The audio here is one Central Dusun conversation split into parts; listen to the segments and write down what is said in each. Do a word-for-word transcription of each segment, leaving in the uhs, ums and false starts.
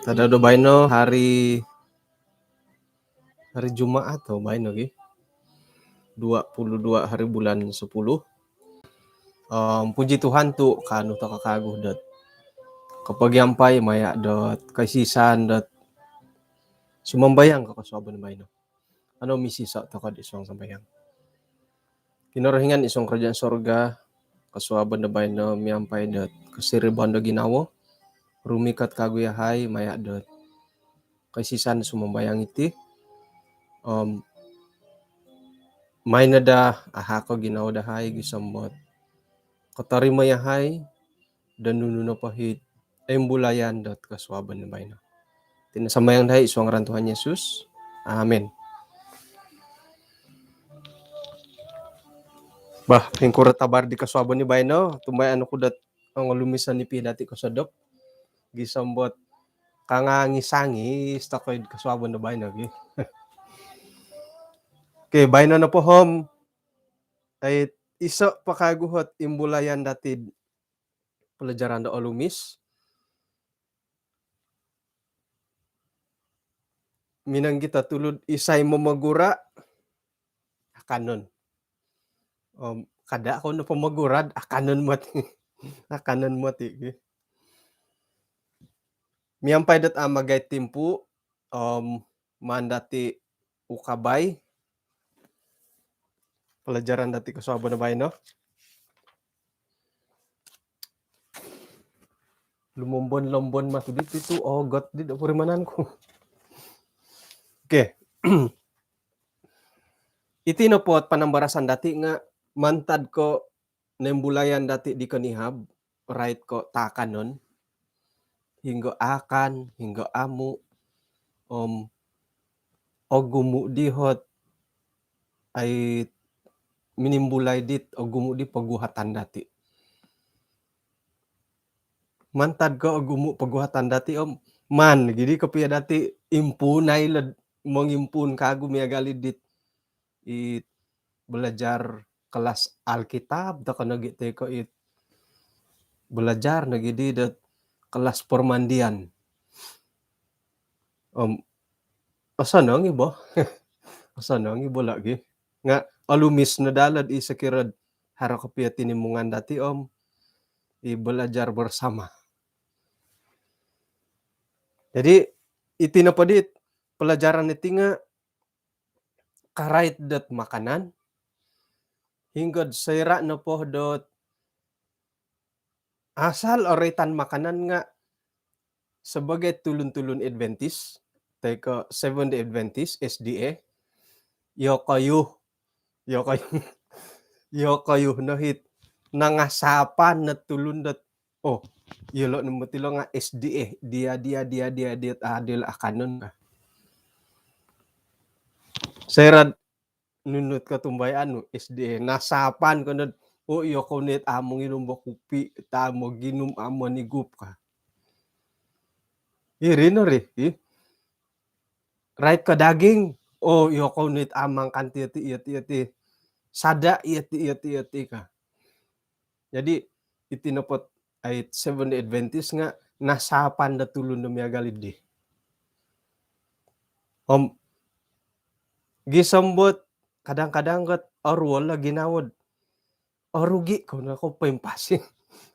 Tadau do baino hari, hari Jumaat o baino gi. Dua puluh dua hari bulan sepuluh. Om puji Tuhan tu kaanu toko kagu dot kopogiampai maya dot kaisisan dot sumambayang ko kosuabon baino. Ano misiso toko di suang sambayang. Kinorohingan id suang kerajaan sorga, kosuabon do baino miampai dot kosiribaan do ginawo, rumikot kagu yahai maya dot kaisisan sumambayang iti. Om maino daa ahako ginawo dahai gisom dot kotorimo yahai do nunu nopo it imbulayan dot kosuabon do baino. Iti no sambayang dahai id suang ngaran Tuhan Yesus. Amin. Bah, ingkuro tabar di kosuabon di baino, tumbayaan oku dot ongolumis o nipi dati kosodop. Gisom dot kangangisangis toko id kosuabon do baino gi. Okey, baino nopo om, ai, iso po kagu ot imbulayan dati pelajaran do olumis. Minongkito tulud isai momogura, akanon. Om kada kou nopo mogura, akanon moti. Akanon moti. Miampai dot amagai timpu, om maan dati ukabai pelajaran dati kosuabon do baino. Lumombon-lombon moti diti tu, ogot di do purimanan ku. Okey. Iti nopo ot panambarasan dati nga mantad ko nimbulayan dati di konihab, rait ko taakanon, hinggo akan, hinggo amu, om ogumu di ot, ai, minimbulai dit ogumu di poguhatan dati. Mantad ko ogumu poguhatan dati om, maan nogi di kopio dati impunai lod mongimpuun kagu miagal dit, it belajar kelas Alkitab toko nogi toi ko it belajar nogi di dot kelas permandian. Om osonong i bo. Osonong i bo lagi. Nga olumis no daa lod i sokiro haro kopio tinimungan dati om i belajar bersama. Jadi iti nopo dit pelajaran iti nga karait dot makanan, hinggo soira nopo dot asal oroitan makanan nga sebagai tulun-tulun Adventist, toi ko Seventh Day Adventist, S D A, yokoyu, yokoyu, yokoyu no it nangasapan no tulun dot, oh, iyolo no moti lo nga S D A, dia, dia, dia, dia, dia, adil akanon ka. Soira nunu ot kotumbayaan nu, S D A, nasapan ko no, oh, yokoyu no it amu nginum bo kupi, it amu ginum, amu nigup ka. Iri no ri, i. Rait ko daging, oh, yokoyu no it amu mangakan ti, ti, ti, ti. Sada, ti, ti, ti ka. Jadi iti nopo ot, ai, Seventh Day Adventist nga nasapan do tulun do miagal di. Om gisom dot kadang-kadang kat oruol lah ginawo dot, orugi kou no ko poimpasi.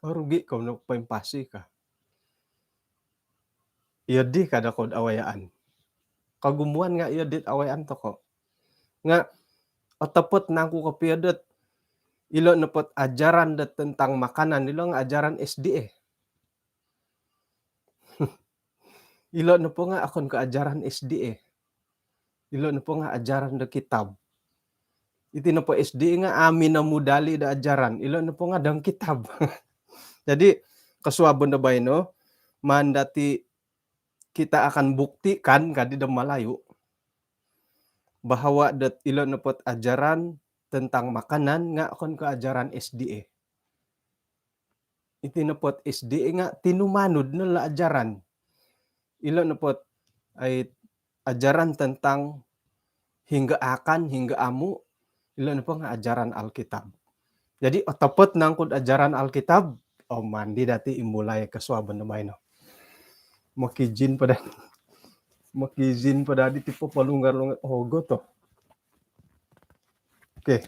Orugi kou no poimpasi ka. Iyo di ka do kou dot awayaan. Kogumuan nga iyo dit awayaan toko. Nga otopot nangku kopio dot ilo nopo ot ajaran dot tentang makanan ilo nga ajaran S D A. Ilo nopo nga okon ko ajaran S D A. Ilo nopo nga ajaran do kitab. Iti nopo S D A nga amu minamudali do ajaran. Ilo nopo nga dang kitab. Jadi kosuabon do baino, maan dati kita akan buktikan ka di do Malayu, bahawa dot ilo nopo ot ajaran tentang makanan nga okon ko ajaran S D A. Iti nopo ot S D A nga tinumanud no lo ajaran. Ilo nopo ot, ai, ajaran tentang hinggo akan, hinggo amu, ilo nopo nga ajaran Alkitab. Jadi otopot nangku dot ajaran Alkitab, Om mandi dati imulai kosuabon do baino. Mokijin po da. Mokijin po da di tipo polunggar-lunggar. Ogot o. Okey.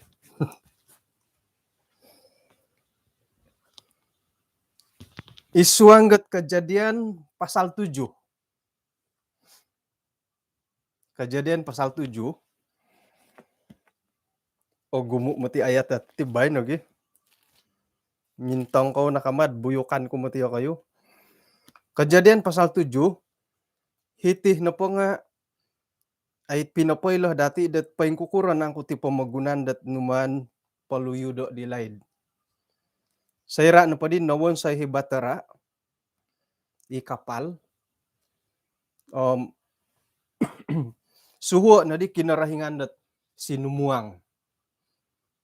Id suang dot Kejadian pasal tujuh. Kejadian pasal tujuh. Ogumu moti ayat dati baino gi. Mintong kou nakaamad, buyukan ku moti yokoyu. Kejadian pasal tujuh, hiti nopo nga, ai, pinopoilo dati dot poingkukuro nangku ti pomogunan dot numaan poluyudo di laid. Soira nopo di nowonsoi i bahtera, i kapal, om suhuo no di Kinorohingan dot sinumuang.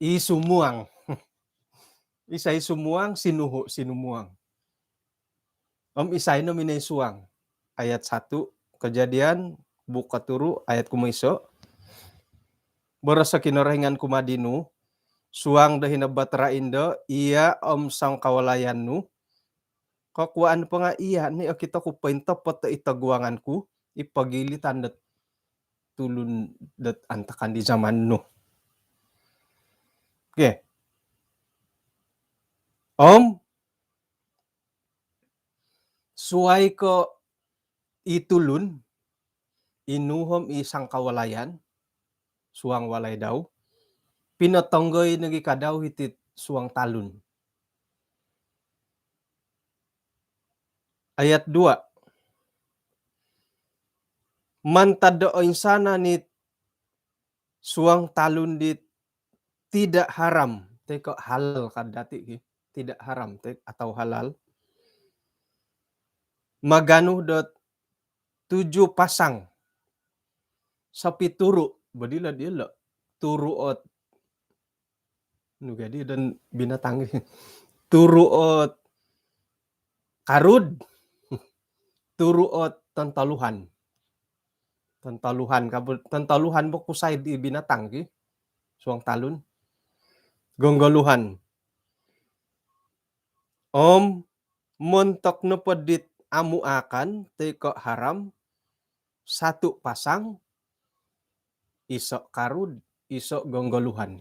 I sumuang. Isai sumuang? Si Nuhu, sinumuang. Om isai no minoi suang? Ayat satu, Kejadian, buuk koturu, ayat kumoiso. Boros o Kinorohingan kumaa di Nuh, suang do hino bahtera indo, iya om songkowolayan nu, kokuaan po nga iya ni okito ku pointopot do i toguangan ku, i pogilitan dot tulun dot antakan di zaman Nuh. Okey. Om suai ko i tulun, i Nuh om i songkowolayan, suang walai dau, pinotonggoi nogi ka dau hiti suang talun. Ayat dua. Mantad do oinsanan i suang talun di tidak haram, toi ko halal ka dati ki. Tidak haram, toi, atau halal. Maganu dot tujuh pasang sapi turu, bo dilo-dilo. Turu ot, nu gia di don binatang. Turu ot karud, turu ot tontoluhan. Tontoluhan, kabu-, tontoluhan bo kusai di binatang ki. Suang talun. Gonggoluhan. Om montok nopo dit amu aakan, toi ko haram, satu pasang, iso karud, iso gonggoluhan.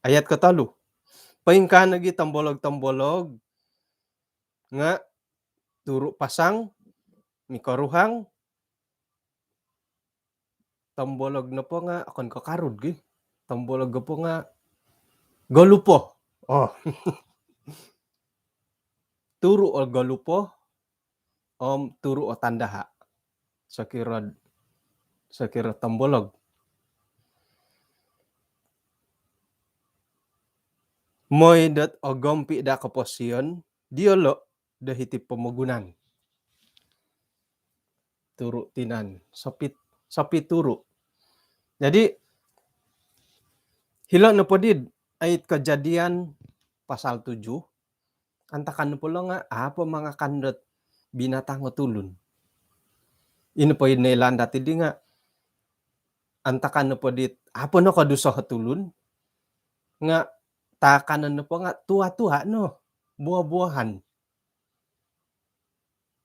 Ayat kotolu. Poingkaa nogi tombolog-tombolog nga turu pasang, mikoruhang, tombolog nopo nga okon ko karud gi. Tombolog nopo nga golupo. Oh. Turu o golupo, om turu o tandaha. Sokiro, sokiro tombolog. Moi dot ogompi da koposion, diolo do hiti pomogunan. Turu tinan, sapi, sapi turu. Jadi, hilo nopo di ayat Kejadian pasal tujuh, antakan nopo lo nga, apo mangakan dot binatang o tulun. Ino po i noilaan dati di nga, antakan nopo di, apo no koduso o tulun, nga taakanon nopo nga tua-tua no, buah-buahan.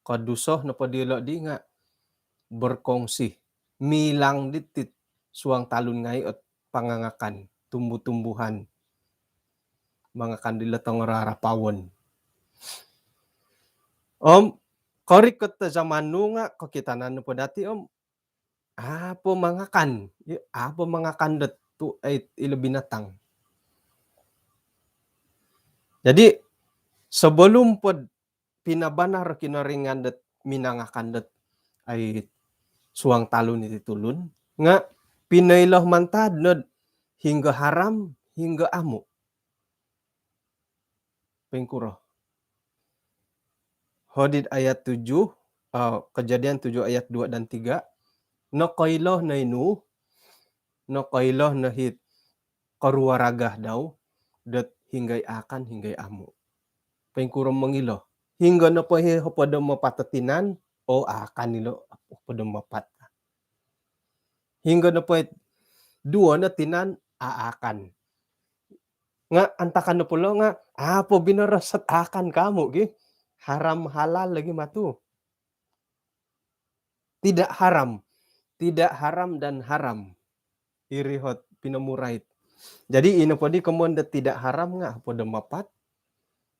Koduso nopo diolo di nga berkongsi, milang diti suang talun ngai ot pangangakan, tumbuh-tumbuhan. Mangakan dilo tongo rarapaon. Om, korikot do zaman Nuh nga kokitanan nopo dati, om, apo mangakan, i-, apo mangakan dot tu, ai, ilo binatang. Jadi, sebelum pod pinabanar Kinorohingan dot minangakan dot, ai, suang talun iti tulun, nga pinoilo mantad nod hinggo haram, hinggo amu. Poingkuro? Hodi id ayat tujuh, ah, Kejadian tujuh ayat dua dan tiga, nokoilo no i Nuh, nokoilo no it keluarga dau, dot hinggo i aakan, hinggo i amu. Poingkuro mongilo? Hinggo nopo i hopod om apat o tinan, o aakan ilo hopod om apat. Hinggo nopo i duo no tinan, a-, aakan. Nga' antakan nopo lo nga' apo binoros ot akan kamu' gi. Haram halal lagi matu. Tidak haram. Tidak haram dan haram. Iri hot pinomurait. Jadi ino podi komoyon do tidak haram nga' apo do mapat.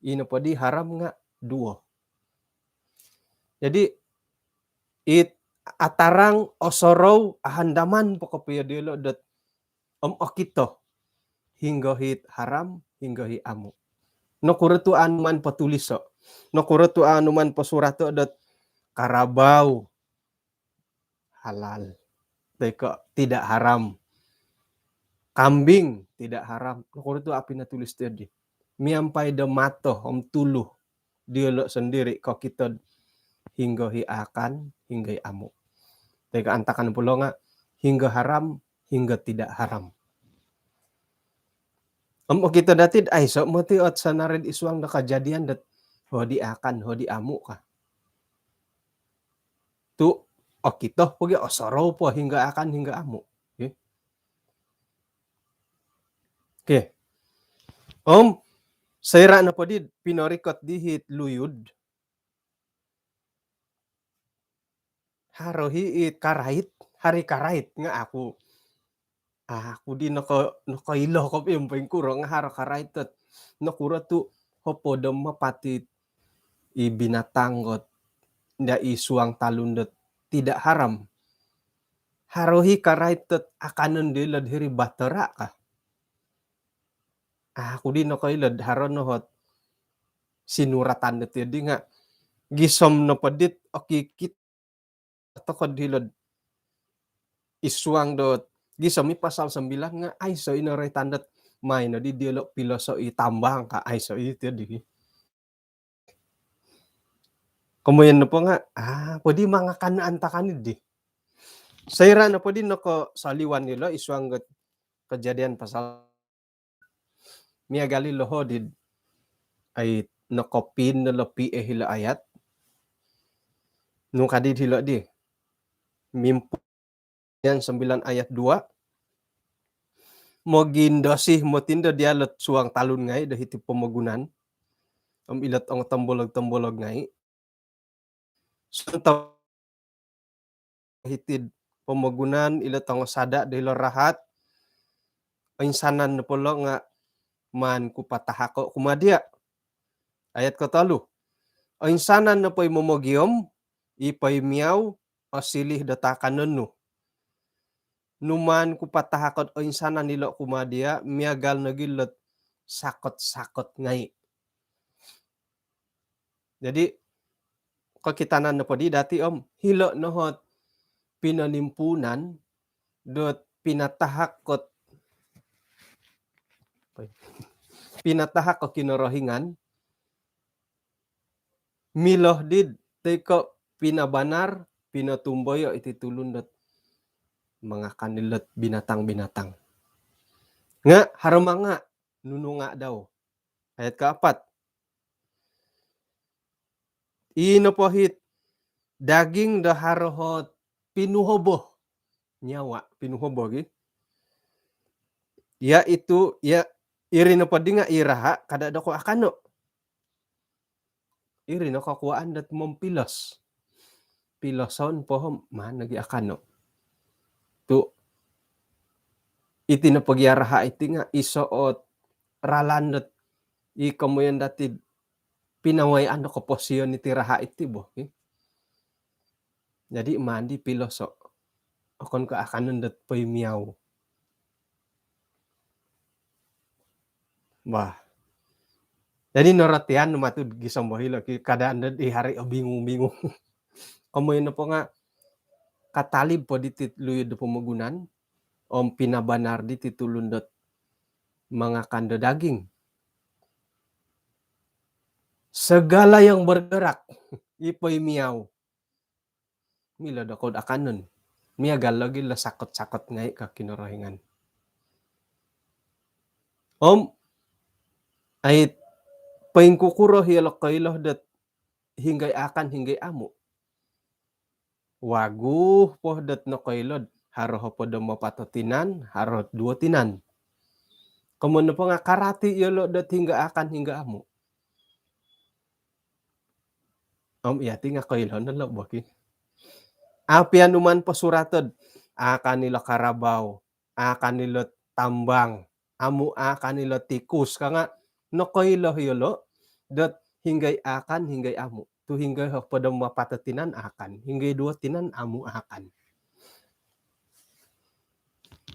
Ino podi haram nga' duo. Jadi it atarang, osorou, ahandaman po kopio diolo dot om okito hinggo hit haram, hinggo hi amu'. Nokuro tu' anu maan potuliso'? Nokuro tu' anu maan posurato' dot karabau halal, toi ko' tidak haram, kambing tidak haram? Nokuro tu' a' pinotulis dii? Miampai do mato om tulu diolo' sondiri' kokito hinggo hi akan, hinggo hi amu'. Toi ko' antakan pulo nga' hinggo haram, hinggo tidak haram. Om okito dati'd aiso' moti ot sanarid isuang do kajadian dot hodi akan, hodi amu' ka. Tu' okito pogi, osorou po hinggo akan, hinggo amu'. Okey. Okey. Om soira' nopo di pinorikot di hit luyud, haro hi it karait, hari karait nga' aku, aku di noko, nokoilo kopio poingkuro nga' haro karait dot nokuro tu' hopod om apat i binatang ot nda isuang talun dot tidak haram. Haro hi karait dot akanon dilo'd hiri batera' ka. Aku di nokoilo'd haro no hot sinuratan dot iyo di nga' gisom nopo dit okikito toko' dilo'd isuang dot gisom i pasal sembilan nga' aiso' i noroitan dot maan noddi diolo' piloso' i tambang ka, aiso' i tiyo di. Komoyon nopo nga' a' podi mangakan antakan iddi. Soira' nopo di nokosoliwan ilo isuang dot Kejadian pasal, miagal ilo hodi'd ai nokopin no lopi eh ilo ayat. Nung kadi'd hilo di, Mimpuun sembilan ayat dua. Mogindosi motindo dialo'd suang talun ngai' do hiti'd pomogunan om ilo'd ongo tombolog-tombolog ngai'. Sontob hiti'd pomogunan ilo'd ongo sada' do hilo rahat, oinsanan nopo lo nga' maan ku patahako' kumaa diya'. Ayat kotolu. Oinsanan nopo i momogiom, i poimiau, osiliu do taakanon nu. Numaan ku patahako'd oinsanan ilo' kumaa diya', miagal nogi' lo'd sakot-sakot ngai'. Jadi kokitanan nopo di dati' om hilo' no hot pinonimpuunan dot pinatahak kot, pinatahak ko Kinorohingan, milo di toi ko' pinabanar, pinotumboyo' iti tulun dot mangakan ilo'd binatang-binatang. Nga' haro manga', nunu nga' dau? Ayat kaapat. Ii nopo hit daging do haro hot pinuhobo, nyawa pinuhobo gi. Yaitu, ya, iri nopo di nga' i raha' kada' do ko' akano'. Iri no kokuwaan dot mompilos. Piloson po om maan nogi' akano'. Tu' iti nopo gia raha' iti nga' iso' ot ralan dot i komoyon dati'd pinawayaan do koposion iti raha' iti bo, eh. Jadi maan di piloso'. Okon ko' akanon dot poimiau. Bah. Jadi norotian no matu'd gisom bo hilo' ki, kada' nod i hari' o bingung-bingung. Komoyon nopo nga' katalib po diti'd luyud do pomogunan om pinabanar diti'd tulun dot mangakan do daging. Segala yang bergerak, i poimiau, milo do kou'd akanon. Miagal logi' lo sakot-sakot ngai' ka Kinorohingan. Om ai poingkukuro hilo' koilo dot hinggo i akan, hinggo i amu'? Wagu po dot nokoilo'd haro hopod om apat o tinan, haro duo tinan. Komoyon nopo nga' karati iyolo' dot hinggo aakan, hinggo amu'. Om iyati nga' koilo no lo' bo ki. Apian numan posuratod, aakan ilo karabau, aakan ilo tambang, amu' aakan ilo tikus ka nga' nokoilo iyolo' dot hinggo i aakan, hinggo i amu'. Tu' hinggo i hopod om apat o tinan aakan, hinggo i duo tinan amu' aakan.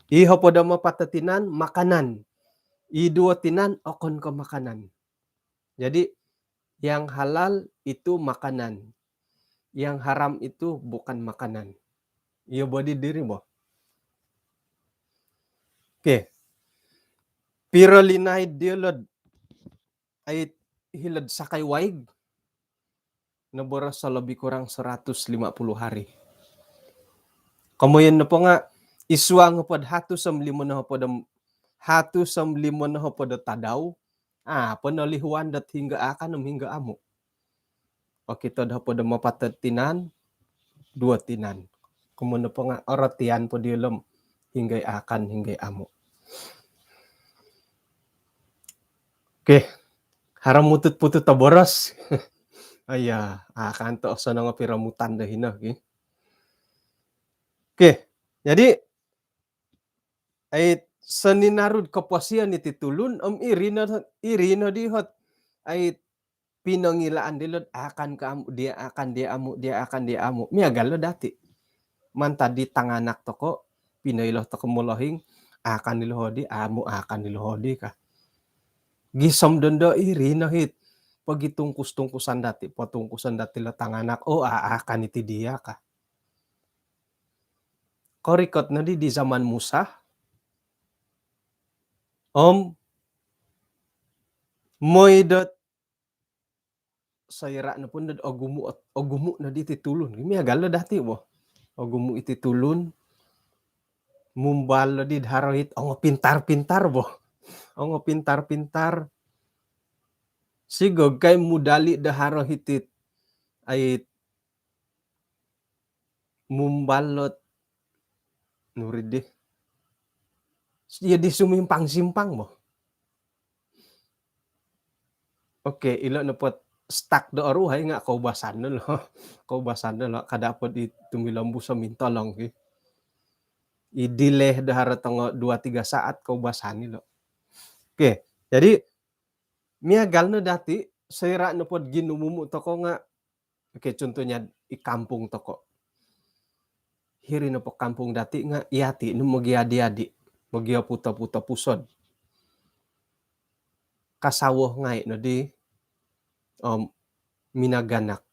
I hopod om apat o tinan makanan, i duo tinan okon ko' makanan. Jadi, yang halal itu makanan, yang haram itu bukan makanan. Iyo bo di diri bo. Okey. Piro linaid diyolo'd ai hilo'd sakai waig? Noboros o lebih kurang seratus lima puluh hari. Komoyon nopo nga' id suang hopod hatus om limo nohopod om, hatus om limo nohopod o tadau, a' po nolihuan dot hinggo aakan om hinggo amu'. Okito'd hopod om apat o tinan, duo tinan. Komoyon nopo nga' orotian po diyolo' om hinggo i aakan, hinggo i amu'. Okey. Haro mutut-putut o boros. Aiya, aakan to osonong o piromutan do hino, okey. Okey. Jadi, ai, soninaru'd koposion iti tulun, om iri no, iri no di hot, ai, pinongilaan dilo'd aakan ko amu', diya aakan, diya amu', diya aakan, diya amu'. Miagal lo dati'. Mantad di tanganak toko', pinoilo toko' molohing, aakan ilo hodi, amu' aakan ilo hodi ka. Gisom dondo iri no hit pogitungkus-tungkusan dati', potungkusan dati' lo tanganak, o, a-, aakan iti diya ka. Korikot nodi di zaman Musa, om moi dot soira' nopo nod ogumu', ogumu' nodi iti tulun. Miagal lo dati' bo. Ogumu' iti tulun, mumbal nodi do haro hit ongopintar-pintar bo. Ongopintar-pintar. Sigog kai mudali' do haro hiti, ai, mumbal lot nuri di. Iyo di sumimpang-simpang bo. Okey, ilo nopo't stuck do oruhai nga' koubasan no lo. Koubasan no lo, kada' po di tumilombus o mintolong ki. I delay do haro tongo dua tiga saat koubasan ilo. Okey, jadi miagal no dati', soira' nopo't ginumumu' toko' nga', okey, contohnya i kampung toko'. Hiri nopo kampung dati' nga' iyati' no mogiadi-adi, mogioputo-puto pusod. Kasawo ngai' nodi, om minaganak.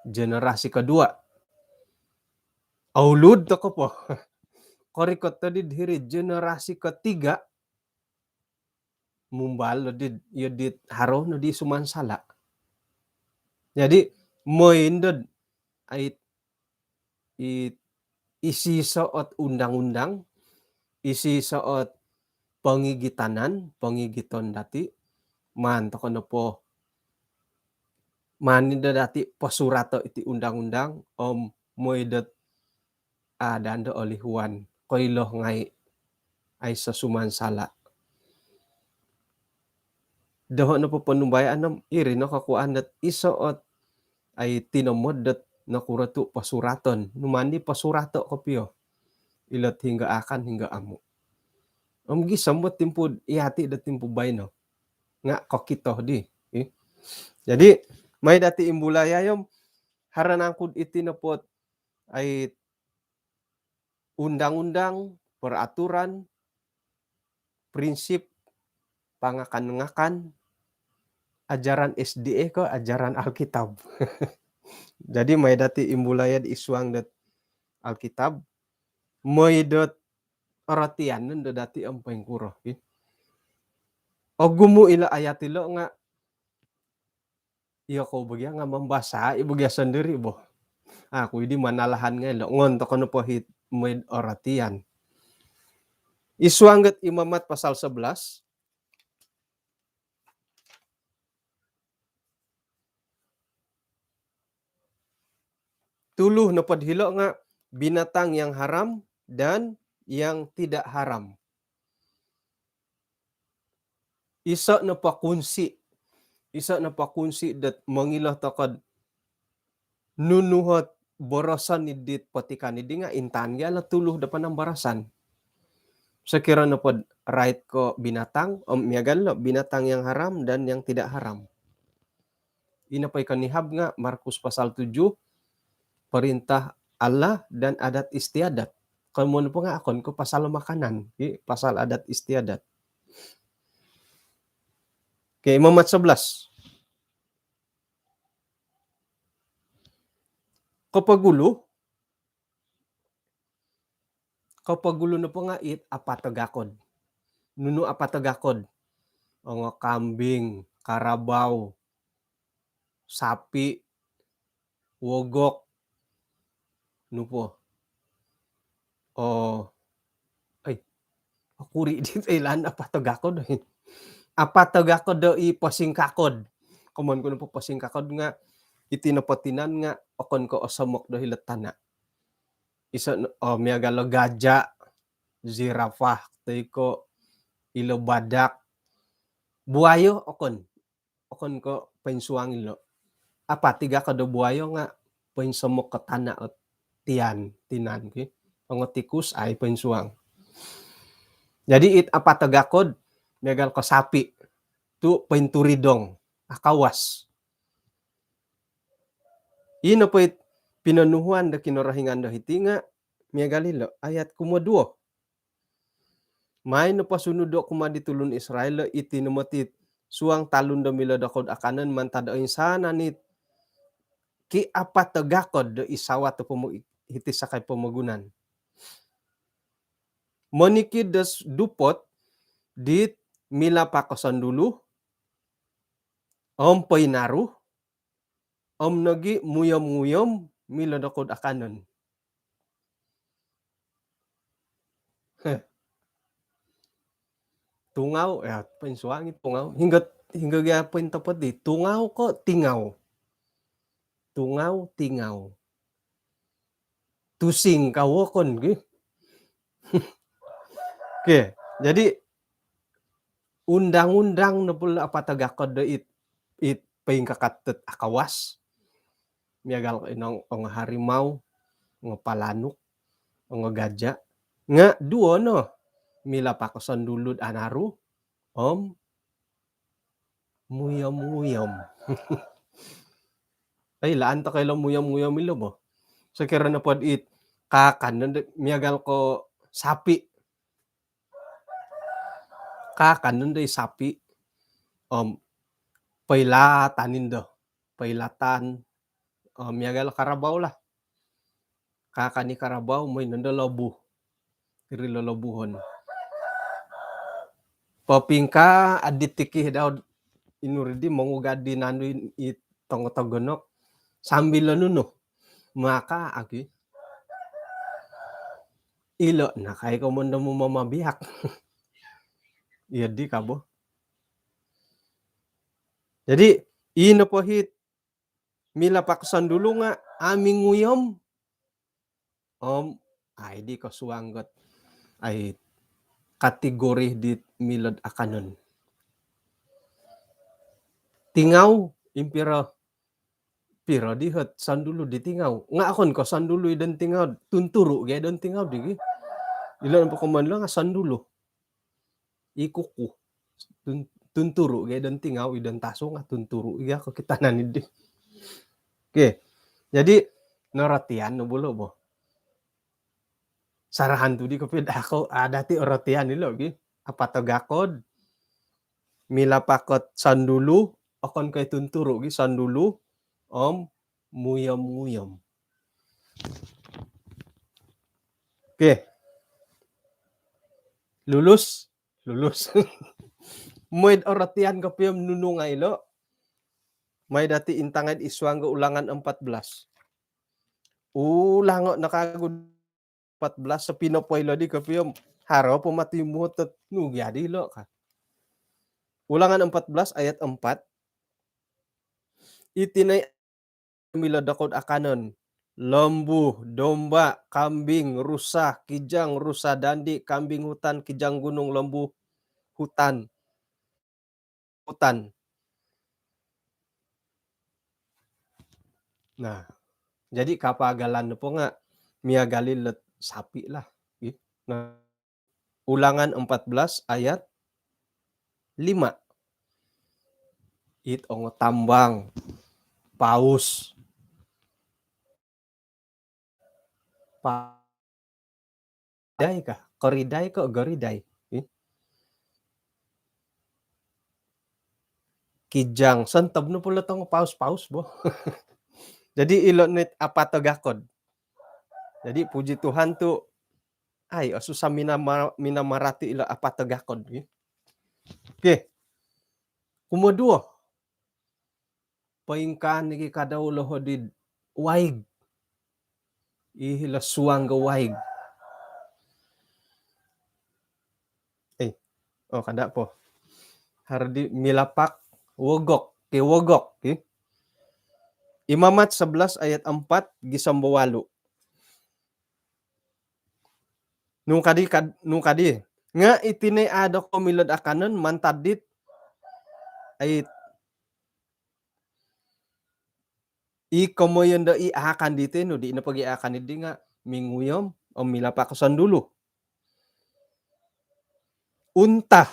Generasi kedua. Oulud toko' po. Korikot nodi hiri generasi ketiga, mumbal nodi, iyo di haro nodi sumansala'. Jadi, moi nod, ai, i, isiso ot undang-undang, isiso ot pongigitanan, pongigiton dati', maan toko' nopo, maan indo dati' posurato' iti undang-undang, om moi dot a' dando olihuan, koilo ngai', aiso sumansala'. Doho' nopo ponumbayaan om iri no kokuaan dot iso ot, ai, tinomod dot nokuro tu' posuraton. Numaan di posurato' kopio. Ilot hinggo akan, hinggo amu'. Om gisom bo timpu iyati' do timpu baino. Nga' kokito di, ih. Jadi, mai dati' imbulayai om haro nangku'd iti nopo't, ai, undang-undang, peraturan, prinsip, pangakan-ngakan, ajaran S D A ko ajaran Alkitab. Jadi, mai dati' imbulayai'd id suang dot Alkitab, moi dot orotian nondo dati' om poingkuro, ih. Ogumu' ilo ayat ilo nga' iyo kou bo gia nga' mambasa' i bo gia sondiri' bo. Aku idi manalahan ngai' lo', ngon toko' nopo hit moi'd orotian. Id suang dot Imamat pasal sebelas. Tulu nopo'd hilo' nga' binatang yang haram dan yang tidak haram. Iso nopo kunsi, iso nopo kunsi dot mongilo tokou nunu ot boroson idit potikan idi nga intangai ilo tulu do panambarasan. Sokiro nopo rait ko binatang, om miagal lo binatang yang haram dan yang tidak haram. Ino po i konihab nga Markus pasal tujuh, perintah Allah dan adat istiadat. Komoyon po nga okon ko pasal makanan, i pasal adat istiadat. Okey, Imamat sebelas. Kopogulu, kopogulu nopo nga it apatagakod. Nunu apatagakod? Ongo kambing, karabau, sapi, wogok, nopo. Oh, ai, okuri di ilaan apatagakod. Apatagakod do i posingkakod. Komoyon ku nopo posingkakod nga iti nopo tinan nga okon ko osomok do hilo tana. Iso no, oh, miagal lo gajah, zirafah, toi ko ilo badak. Buayo okon, okon ko poinsuang ilo. Apatagakod do buayo nga poinsomok ko tana ot tian, tinan ki. Ongo tikus ai poinsuang. Jadi it apatagakod miagal ko sapi tu pointuridong, akawas. Ino po it pinonuhuan do Kinorohingan do hiti nga miagal ilo ayat kumoduo. Mai nopo sunudo kumaa di tulun Israel lo iti no moti suang talun do milo dokoyu do akanon mantad oinsanan it kiapatagakod do i sawat do pomo-, hiti sakai pomogunan. Monikid do s-, dupot dit milapakosondulu, om poinaru, om nogi muyom-nguyom milo dokoyu do akanon. Heh. Tungau, ya, poinsuang i tungau. Hinggo, hinggo gia pointopot di. Tungau ko tingau? Tungau, tingau. Tusing ka wokon gi. Okey, jadi undang-undang nopo lo apatagakod do it, it poingkakat dot akawas. Miagal ko ino ongo harimau, ongo palanuk, ongo gajah. Nga duo no, milapakosondulu do anaru, om muyom-nguyom. Ai, ilaan tokou ilo muyom-nguyom ilo bo. Sokiro nopo dit kaakanon do, miagal ko sapi. Kaakanon do i sapi. Om poilatan indo. Poilatan. Om miagal karabau lah. Kaakan i karabau, mooi nondo lobu. Iri lolobuhon. Popingkaa dit tikid dau id nuridi mongugad di nandu i tongo togonok sambil lo nunu. Maka aki. Ilo no kai komoyon do mamabiak. Iyo di kabo. Jadi, ino po it milapakosondulu nga a minguyom. Om, ai di kosuang dot, ai, kategori dit milo do akanon. Tingau, impiro, piro di ot sondulu di tingau? Nga okon ko sondulu i don tingau, tunturu gia i don tingau di gi. Ilo nopo komoyon lo nga sondulu. I kuku. Tun-, tunturu gia i don tingau, i don tasu nga tunturu gia kokitanan idi. Okey. Jadi, norotian no bo ilo bo. Sarahan tu di kopio dako, ada ti orotian ilo gi. Apatagakod, milapakosondulu, okon ko i tunturu gi, sondulu, om muyom-nguyom. Okey. Lulus, lulus. Mooi do orotian kopio nunu ngai ilo. Mai dati intangai id suang do Ulangan empat belas. Ulango no kagu empat belas, sopino poilo di kopio, haro po mati muhot nu gia di ilo ka. Ulangan empat belas ayat empat. Iti no i milo dokoyu do akanon. Lembu, domba, kambing, rusa kijang, rusa dandi, kambing hutan, kijang gunung, lembu hutan. hutan. Nah, jadi kapagalan nopo nga miagal i lot sapi lah. Nah, Ulangan empat belas ayat lima. It ongo tambang, paus. Pa-, dai kah? Koridai ko goridai? Ih. Kijang, sontob no pulo tongo paus-paus bo. Jadi ilo nit apat o gakod. Jadi puji Tuhan tu, ai, osusah mina-, minamarati ilo apat o gakod, gi. Okey. Kumoduo. Poingkaa nogi kadau lo hodi waig. Ih, ilo suang ga waig. Eh, oh, kada po. Haro di milapak, wogok, ki wogok, ki. Imamat sebelas ayat empat gisom do walu. Nung kadi kad-, nung kadi. Nga iti no i ado ko milo'd akanon mantad dit, ai, i komoyon do i akan diti, nu di nopo gi akan di nga minguyom om milapak sondulu. Unta.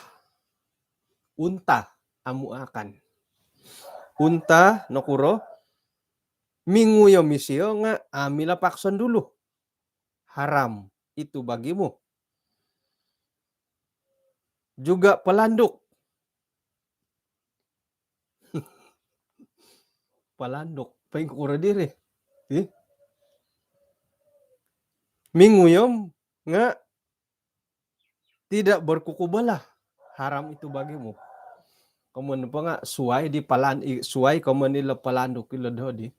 Unta, amu akan. Unta, nokuro, minguyom isio nga, ah, milapak sondulu. Haram itu bagimu. Juga pelanduk. Pelanduk, poingkuro diri? Ih. Minguyom nga tidak berkuku belah. Haram itu bagimu. Komoyon po nga suai di pelan-, i-, suai komoyon ilo pelanduk ilo do di.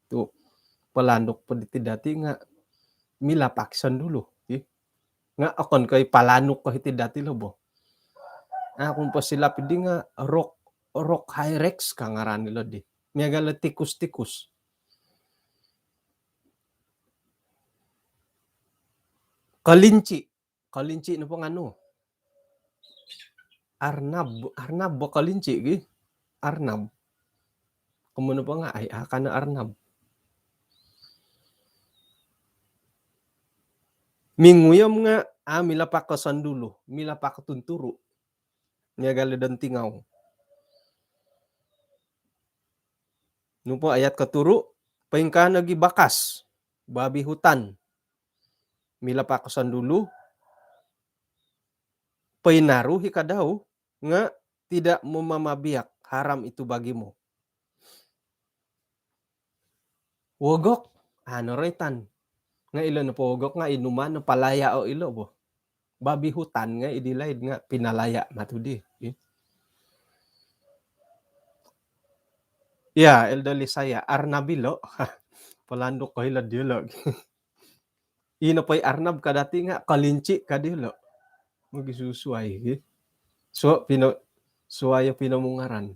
Tu pelanduk po diti dati nga milapak sondulu, ih. Nga okon ko i pelanduk ko hiti dati lo bo. Aku po silap di nga rock, rock hyrax ka ngaran ilo di. Miagal tikus-tikus. Kelinci. Kelinci nopo nganu? Arnab, arnab bo kelinci gi? Arnab. Komoyon nopo nga, ai, akan arnab. Minguyom nga, ah, milapak sondulu, milapak tunturu. Miagal do tingau. Nu po ayat koturu, poingkaa nogi bakas, babi hutan. Milapak sondulu, poinaru i kadau, nga tidak memabiak, haram itu bagimu. Wogok, ah, noroitan. Nga ilo nopo wogok nga inuman no palaya o ilo bo. Babi hutan nga idi laid nga pinalaya matu di. Ih. Ya, Elder Lisaya, arnab ilo. Pelanduk ko ilo di lo. Ino po i arnab ka dati nga kelinci ka di lo. Mogisusuai, gi. So, pino-, suai pinomungaran.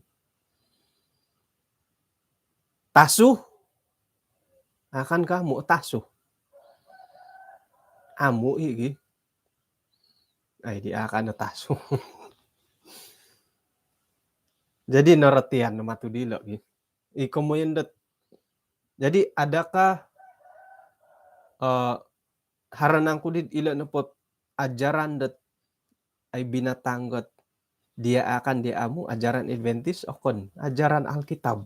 Tasu. Akan ka amu tasu? Amu i, gi. Ai, di akan tasu. Jadi, norotian no matu di lo, gi. I komoyon dot. Jadi, adakah, eh, haro nangku di ilo nopo ajaran dot, ai, binatang dot dia akan, dia amu, ajaran Adventist? Okon, ajaran Alkitab.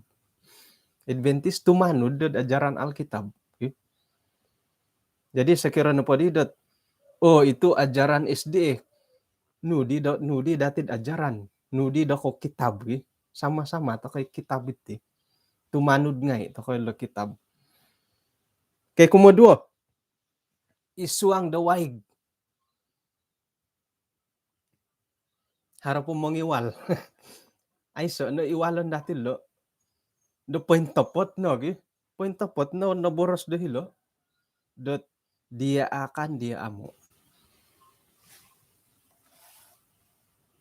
Adventist tumanud dot ajaran Alkitab. Oke. Jadi, sokiro nopo di dot, oh, itu ajaran S D A. Nu di do, nu di dati ajaran. Nu di do ko kitab, gi. Sama-sama tokou kitab iti. Tumanud ngai tokou lo kitab. Oke, kumoduo. I suang do waig. Haro po mongiwal. Aiso no iwalon dati lo. Do pointopot no, gi. Pointopot no, noboros do hilo. Dot dia akan, dia amu.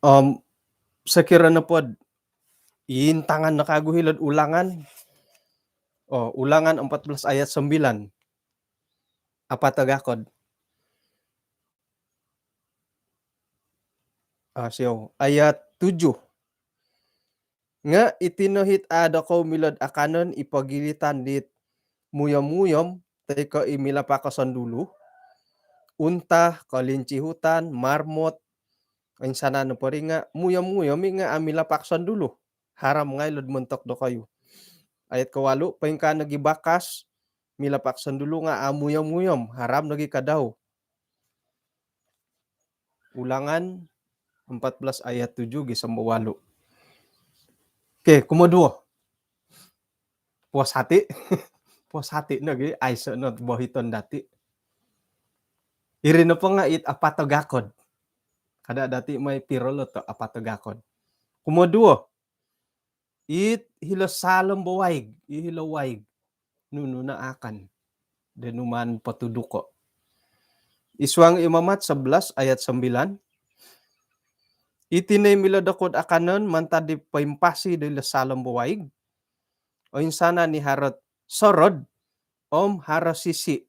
Om, sokiro nopo dot intangan no kagu hilo dot Ulangan. Oh, Ulangan empat belas ayat sembilan. Apat o gakod. Ah, siou. Ayat tujuh. Nga' iti no hit a' dokou milo'd akanon i pogilitan dit muyom-nguyom toi ko' i milapak o sondulu, unta, kelinci hutan, marmot, oinsanan nopo ri nga' muyom-nguyom i' nga' a' milapak sondulu. Haram ngai' lo'd montok dokoyu. Ayat kowalu', poingkaa nogi bakas milapak sondulu nga' a' muyom-nguyom, haram nogi ka dau. Ulangan empat belas ayat tujuh gisom walu'. Okey, kumoduo. Puas hati. Puas hati nogi, aiso' no bohiton dati'. Iri nopo nga' it apatogakod. Kada' dati' mai piro lo to apatogakod. Kumoduo, it hilo saalom bo waig, i hilo waig. Nunu no akan do numaan potuduko'. I suang Imamat sebelas ayat sembilan. Iti no i milo doku'd akanon mantad di poimpasi do hilo saalom bo waig. Oinsanan i haro't sorod om haro sisi'.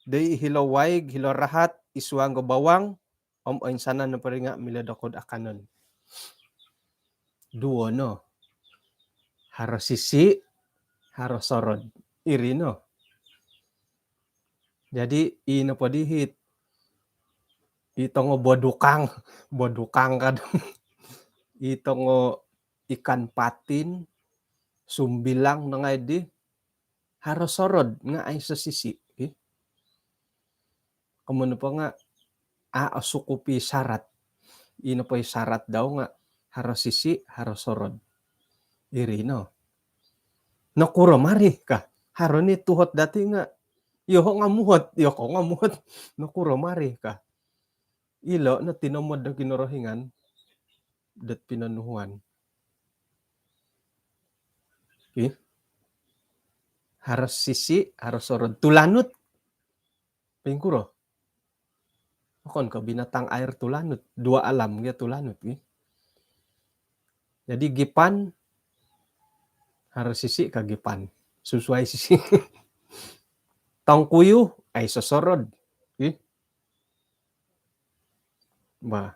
Di hilo waig, hilo rahat, i suang do bawang, om oinsanan nopo ri nga' milo doku'd akanon. Duo no. Haro sisi', haro sorod. Iri no. Jadi, i nopo di hit, i tongo bodukang, bodukang kad. I tongo ikan patin, sumbilang no ngai' di, haro sorod nga' aiso sisi', ki. Komoyon nopo nga' a' osukup i sarat. I nopo i sarat dau nga' haro sisi', haro sorod. Iri no. Nokuro mari ka. Haro ni tuhot dati' nga' iyoho' nga' muhot, iyokoyu nga' muhot. Nokuro mari ka. Ilo' no tinomod do Kinorohingan dot pinonuhuan. Ki. Haro sisi', haro sorod. Tulanut. Poingkuro? Okon ko binatang air tulanut. Dua alam gia tulanut, ki. Jadi gipan, haro sisi' ka gipan. Susuai sisi'. Tongkuyu, aiso sorod. Ki. Bah.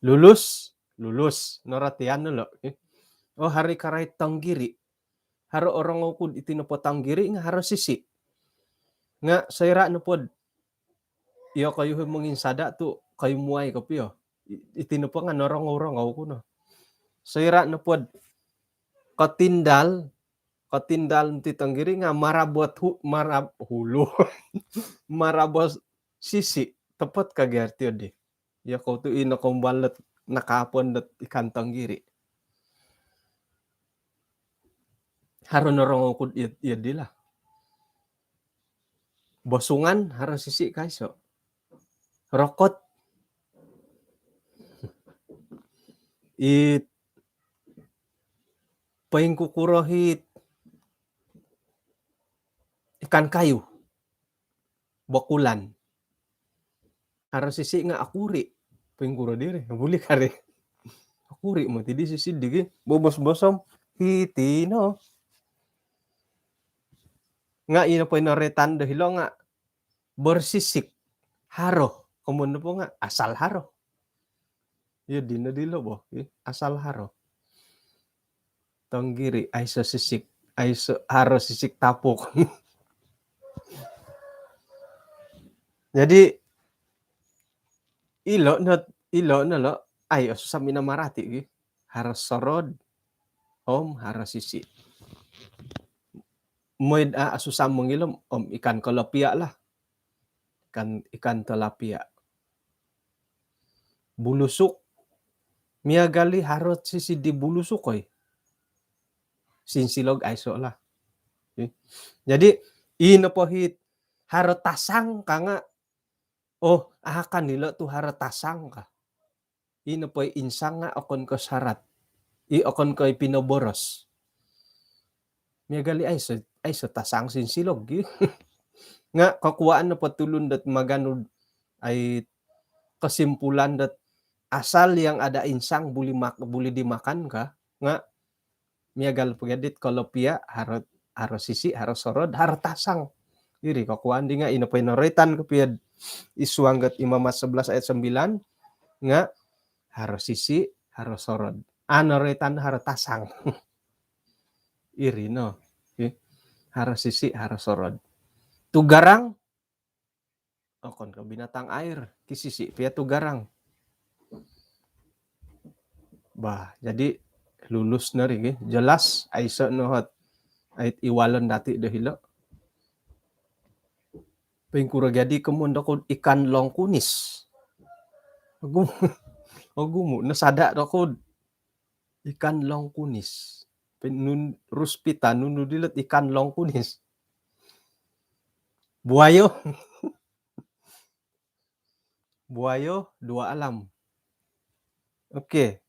Lulus, lulus. Noratian no lo'. Ki. Oh, haro i karait tonggiri. Haro orongou ku'd iti nopo tonggiri nga' haro sisi'. Nga' soira' nopod iyokoyu monginsada' tu' koyumuai kopio. I-, iti nopo nga' norongou-rongou ku no. Soira' nopod kotindal, kotindal nti tonggiri nga' marabot hu-, marab-, hulu. Marabot sisi', topot ka gi arti oddi. Iyokoyu tu' i nokoumbal dot nakaapon dot ikan tonggiri. Haro norongou ku'd iyo, iyo dilo. Bosungan, haro sisi' ka iso'. Rokot. It poingkukuro hit ikan kayu. Bokulan. Haro sisi' nga' okuri'. Poingkuro diri. Buli kari. Okuri' moti di sisi' digi. Bobos-bosom. Hiti no. Nga' ino po ino roitan do hilo' nga' bersisik. Haro. Komoyon nopo nga' asal haro. Iyo dino dilo' bo. Asal haro. Tonggiri, aiso sisik. Aiso, haro sisik tapuk. Jadi, ilo' no, ilo' no lo', ai, osusa minamarati' gi. Haro sorod, om haro sisi'. Moi'd a' osusa mongilo, om ikan kolopia lah. Ikan, ikan tilapia. Bulusuk. Miagal i haro sisi' di bulusuk, oi. Sinsilog aiso' lah. Jadi, ino po hit haro tasang ka nga', oh, akan ilo' tu' haro tasang ka. Ino po i insang nga' okon ko' sarat. I okon ko' i pinoboros. Miagal i aiso, aiso tasang sinsilog gi. Nga' kokuaan nopo tulun dot maganu ai kesimpulan dot asal yang ada insang buli mak-, buli dimakan ka, nga' miagal po gia dit kolopia, haro, haro sisi', haro sorod, haro tasang. Iri kokuaan di nga' ino po ino roitan kopio'd i suang dot Imamat sebelas ayat sembilan, nga' haro sisi', haro sorod. Ano roitan haro tasang. Iri no. Okey. Haro sisi, haro sorod. Tugarang, okon ko binatang air, kisisi pia tugarang. Bah, jadi lulus no ri gi. Jelas, aiso no hot ait iwalon dati do hilo. Poingkuro gia di komoyon dokoyu ikan longkunis. Ogumu, ogumu, nasada dokoyu ikan longkunis. Pin-, nun-, Ruspita, nunu dilo ikan longkunis. Buayo. Buayo, dua alam. Okey.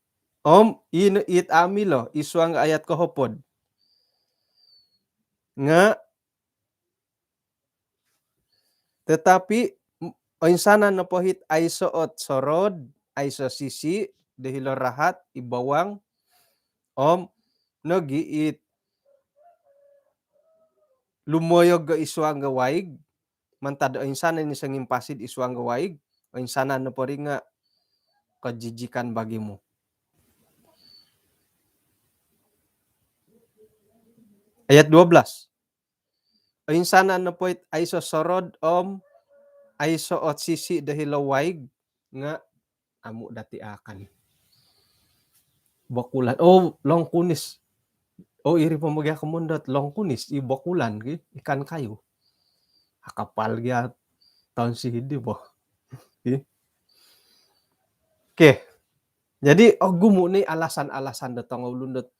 Om, ino it amu ilo, id suang ayat kohopod. Nga, tetapi, m-, oinsanan nopo it aiso ot sorod, aiso sisi, do hilo rahat, id bawang, om, nogi it lumoyog id suang do waig, mantad oinsanan i songimpasi id suang do waig, oinsanan nopo ri nga kejijikan bagimu. Ayat dua belas. Oinsanan nopo it aiso sorod om aiso ot sisi do hilo waig nga amu dati aakan. Bokulan. Oh, longkunis. Oh, iri po mogia komoyon dot longkunis, i bokulan ki, ikan kayu. Akapal gia toun sihidi bo. Ki. Okey. Jadi, ogumu ni alasan-alasan do tongoulun dot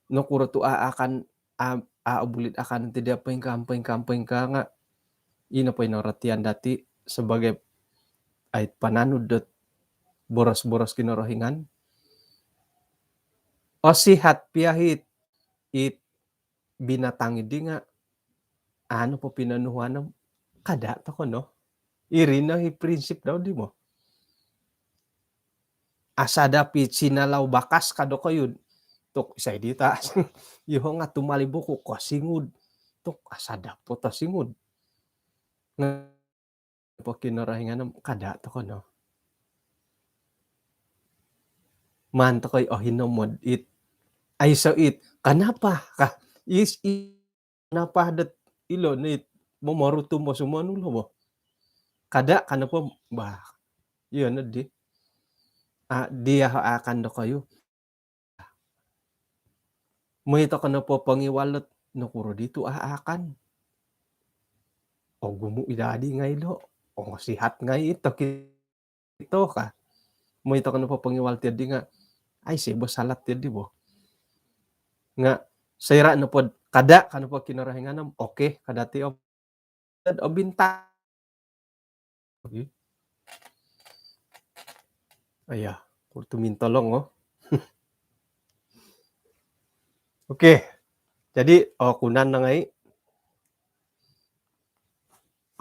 nokuro tu aakan, a, a, bulit akan ti dia poingkaa, poingkaa, poingkaa nga. Ino po ino ratian dati sebagai ait pananud dot boros-boros Kinorohingan. Osihat pia it, it binatang idi nga, anu po pinonuhuan om, kada tokou no. Iri no i prinsip dau di mo. Asadap i sinalau bakas ka dokoyu. Tuk, isai di ta. Iho nga tumalibu ku kosingud. Tuk, asadap po tosingud. Nga po Kinorohingan om kada tokou no. Maan tokou i ohinomod it. Aiso it. Kanapa ka? Is, i, kanapa dot ilo ni momorutum bo sumonu lo bo. Kada kanapa bah. Iyo no di. A, dia aakan dokoyu. Moi tokou nopo pongiwal dot nokuro di tu aakan. Ogumu i dadi ngai do. Osihat ngai it tokou ka. Moi tokou nopo pongiwal tiadi nga, aiso bo salah tiadi bo. Nga, soira nopo kada ka nopo Kinorohingan om, okey, kada ti om. Obinta. Okey. Aya, kulo tu mintolong, oh. Okey. Jadi, oh, okunon no ngai.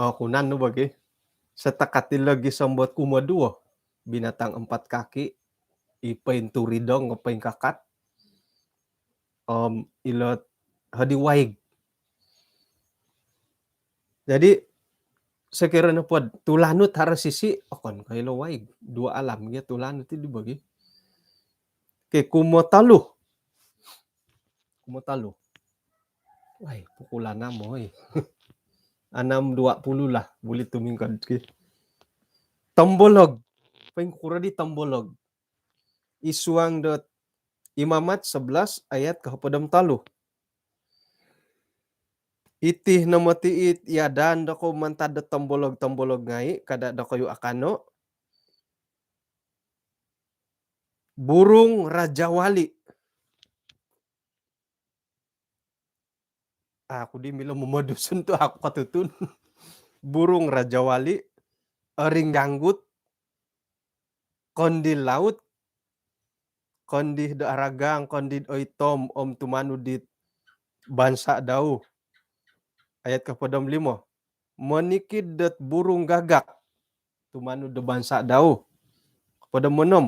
Oh, okunon no bagi. Setakat ilo gisom dot kumoduo. Binatang empat kaki, i pointuridong, poingkakat. Om, ilo hodi waig. Jadi, sokiro nopo tulanut haro sisi, okon ko ilo waig. Dua alam gia tulanut di bagi. Okey, kumotolu. Kumotolu. Wai, pukul anam, oi. Anam dua puluh lah, buli tumingkod ki. Tombolog. Poingkuro di tombolog. Id suang dot Imamat sebelas ayat kohopod om tolu. Iti no moti it iadaan dokoyu mantad do tombolog-tombolog ngai, kada dokoyu akano. Burung rajawali. Aku di milo momodusun tu aku kotutun. Burung rajawali, ering ganggut, kondil laut, kondih do aragang, kondih oitom, om tumanud dit bansa dau. Ayat kohopod om limo. Monikid dot burung gagak, tumanud do bansa dau. Kohopod om onom.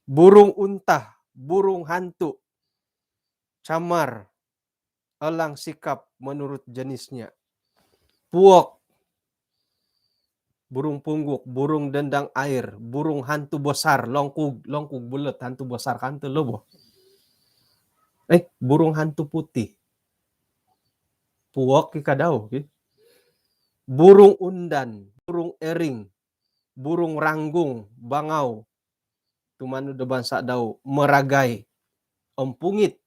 Burung unta, burung hantu, camar, elang sikap menurut jenisnya. Puok. burung pungguk, burung dendang air, burung hantu besar, longkug, longkug bulat, hantu besar kan tu lo bo. Eh, burung hantu putih. Puok i kadau, ki. Burung undan, burung ering, burung ranggung, bangau. Tumanud do bansa dau, maragai, om pungit.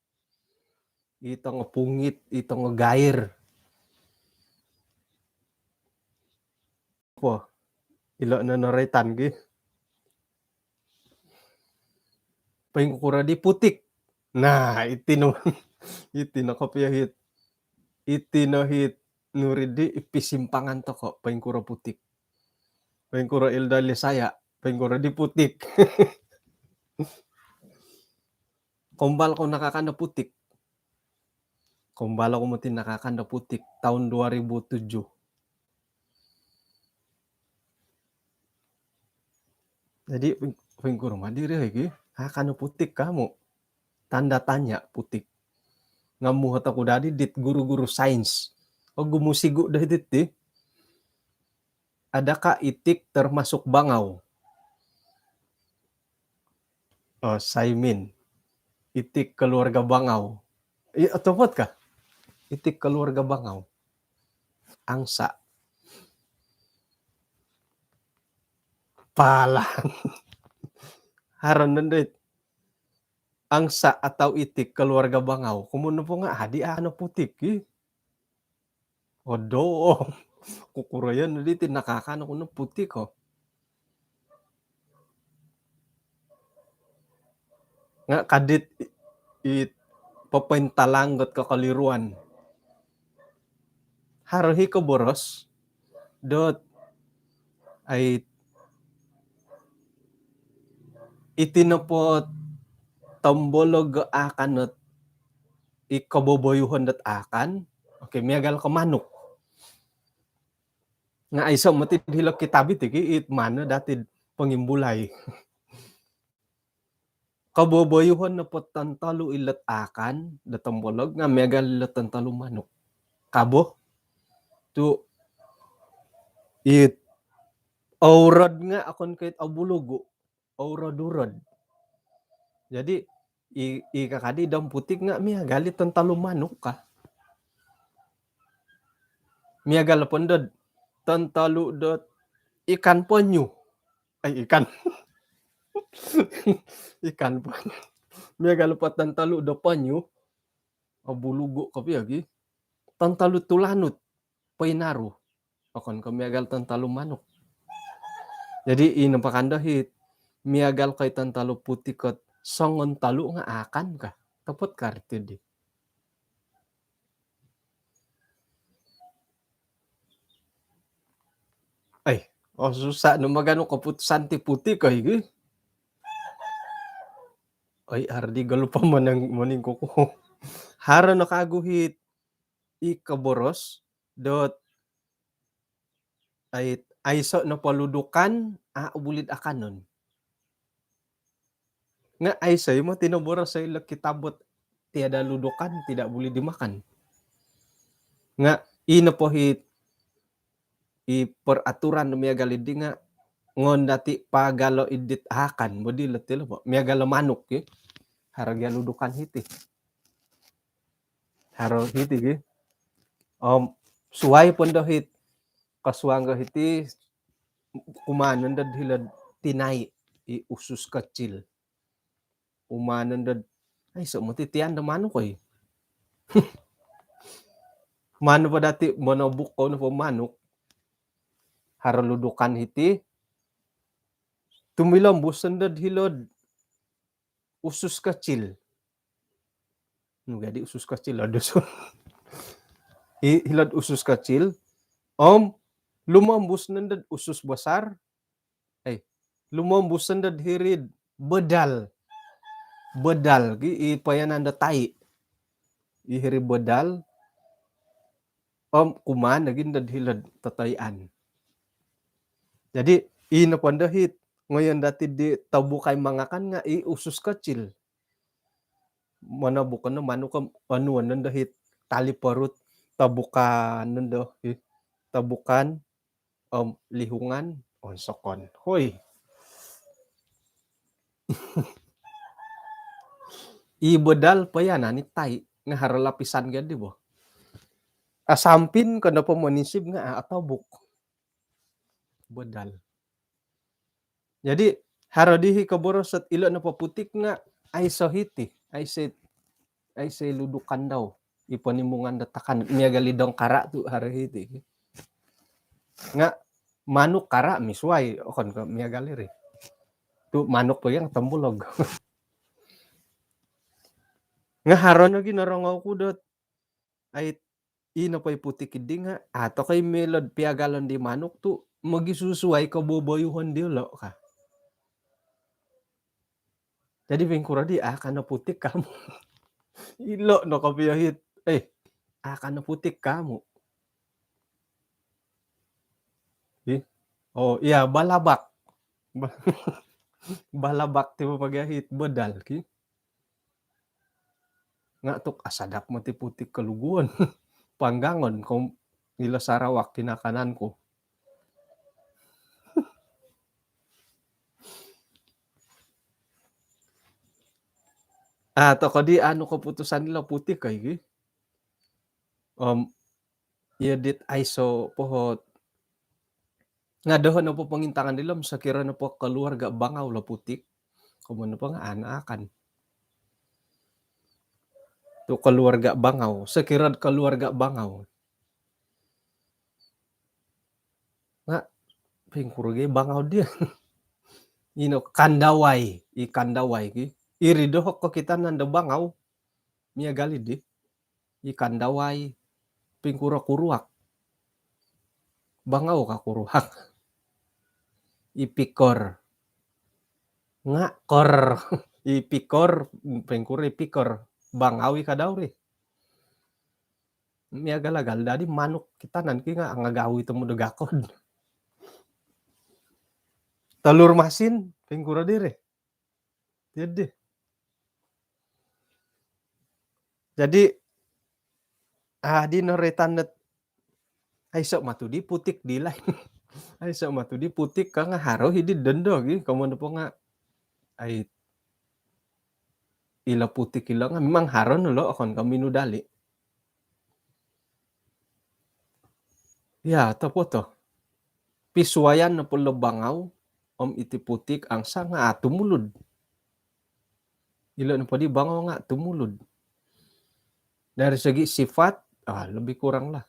I tongo pungit, i tongo gair. Apa? Ilo no noroitan, ki. Poingkuro di putik? Nah, iti no, iti no kopio hit. Iti no hit nuri di i pisimpangan toko, poingkuro putik. Poingkuro Ilda Lisaya, poingkuro di putik. Kombal ko nakakan do putik. Kombal ko moti nakakan do putik tahun dua ribu tujuh. Jadi, poingkuro ma diri, hei, ki? Akan do putik kamu. Tanda tanya putik. Nga muhot oku dadi dit guru-guru sains. Ogumu sigu do hiti ti. Adakah itik termasuk bangau? Oh, saimin. Itik keluarga bangau. I, otopot kah? Itik keluarga bangau. Angsa. Palan. Haro nondo it angsa atau itik keluarga bangau. Komoyon nopo nga adi ano putik, ki. Odo, kukuroyon diti nakakan oku no putik, ko. Nga kadit i, i papaintalang dot kakaliruan. Haro hi koboros dot ai iti nopo tombolog akan dot i koboboyuhon dot akan. Okey, miagal ko manuk. Nga aiso moti hilo kitab iti, ki, it mana dati pangimbulai. Koboboyuhon nopo tontolu ilot akan do tombolog nga miagal ilot tontolu manuk. Kabo tu it ourod nga okon ko it obulugu, ourod-urod. Jadi i, i kakadi dom putik nga miagal i tontolu manuk ka. Miagal po ndod tontolu dot ikan penyu. Ai, ikan. Ikan penyu. Miagal po tontolu do penyu. Obulugu kopio gi. Tontolu tulanut. Poinaru. Okon ko miagal tontolu manuk. Jadi ino pakando hit miagal ko i tontolu putik kot songon tolu nga akan ka. Topot ka arti di. Ai, oh, susah no maganu keputusan ti putik ko i gi. Ai, ardi galupa manang, maningkuku. Haro no kagu hit i koboros dot ai, aiso no poludukan, a, bulid akanon. Nga aiso i moti no boros ilo kitab dot tiada ludukan tidak boleh dimakan. Nga ino po hit i peraturan miagal idi nga ngon dati pagalo idit akan, bodi letih lo po. Miagal lo manuk, ki. Haro gia ludukan hiti. Haro hiti gi. Om suai po ndo hit kosuang go hiti kumaan ndo hilo tinai i usus kecil. Kumaan ndo ai so moti tian do manuk oi. Manu po dati monobuk ko no po manuk. Haro ludukan hiti tumilombus ndo hilo usus kecil. Nu gadi usus kecil lo Dusun. Hi-, hilod usus kecil. Om lumombus nendod usus besar. Eh, lumombus nendod hirid bedal. Bedal gi i payanan do tai. I hirid bedal. Om kumaan lagi ndod hilod totoian. Jadi ino pondo hit ngoyon dati di tobukai mangakan nga i usus kecil. Mana bukan no manuk om anu nendo hit tali perut tobukan nendo hit tobukan om lihungan, onsokon. Hoi. I bedal po iya nani tai, nga haro lapisan gadi bo. Asampin ko nopo monisib nga atobuk. Bedal. Jadi, haro dihi koborosot ilo nopo putik nga aiso hiti, aiso, aiso ludukan dau. I ponimungan do takan, miagal i dongkara tu haro hiti. Nga manuk kara misuai, okon ko miagal iri. Tu manuk po yang tombolog. Nga haro nogi norongou ku dot, ai, ino po i putik idi nga, atau kai melod piagalon di manuk tu mogisusuai ko boboyuhon diolo ka. Jadi pingkuro di, ah, kano putik kamu. Ilo no kopio hiti. Eh, ah, kano putik kamu. Ih. Oh, iya, balabak. Ba-, balabak ti bo pagi hiti, bedal ki. Nga tu asadap moti putik koluguon. Panggangon ko ilo Sarawak kinakananku. Ah, toko di anu keputusan ilo putik kai ki. Om, iya dit aiso pohot. Nga doho nopo pongintangan dilo, sokiro nopo keluarga bangau lo putik. Komoyon nopo nga anak akan. Tu keluarga bangau, sokiro keluarga bangau. Nga pingkuro gia bangau dia. Ino kandawai, i kandawai ki. Iri doho kokitanan do bangau. Miagal i di. I kandawai, pingkuro kuruak. Bangau ka kuruak. I pikor. Nga kor. I pikor, pingkuro i pikor. Bangau i kadau ri. Miagal-agal dadi manuk kitanan ki nga angagawi temu do gakod. Telur masin, pingkuro diri. Jadi. Jadi, ah, di noroitan dot aiso matu di putik di lain. Aiso matu di putik ka nga haro hidi dondo gi, komoyon nopo nga, ai, ilo putik ilo nga memang haro no lo okon ko minudali. Ya, topo to. Pisuayan nopo lo bangau, om iti putik angsa nga tumulud. Ilo nopo di bangau nga tumulud. Dari segi sifat, ah, lebih kurang lah.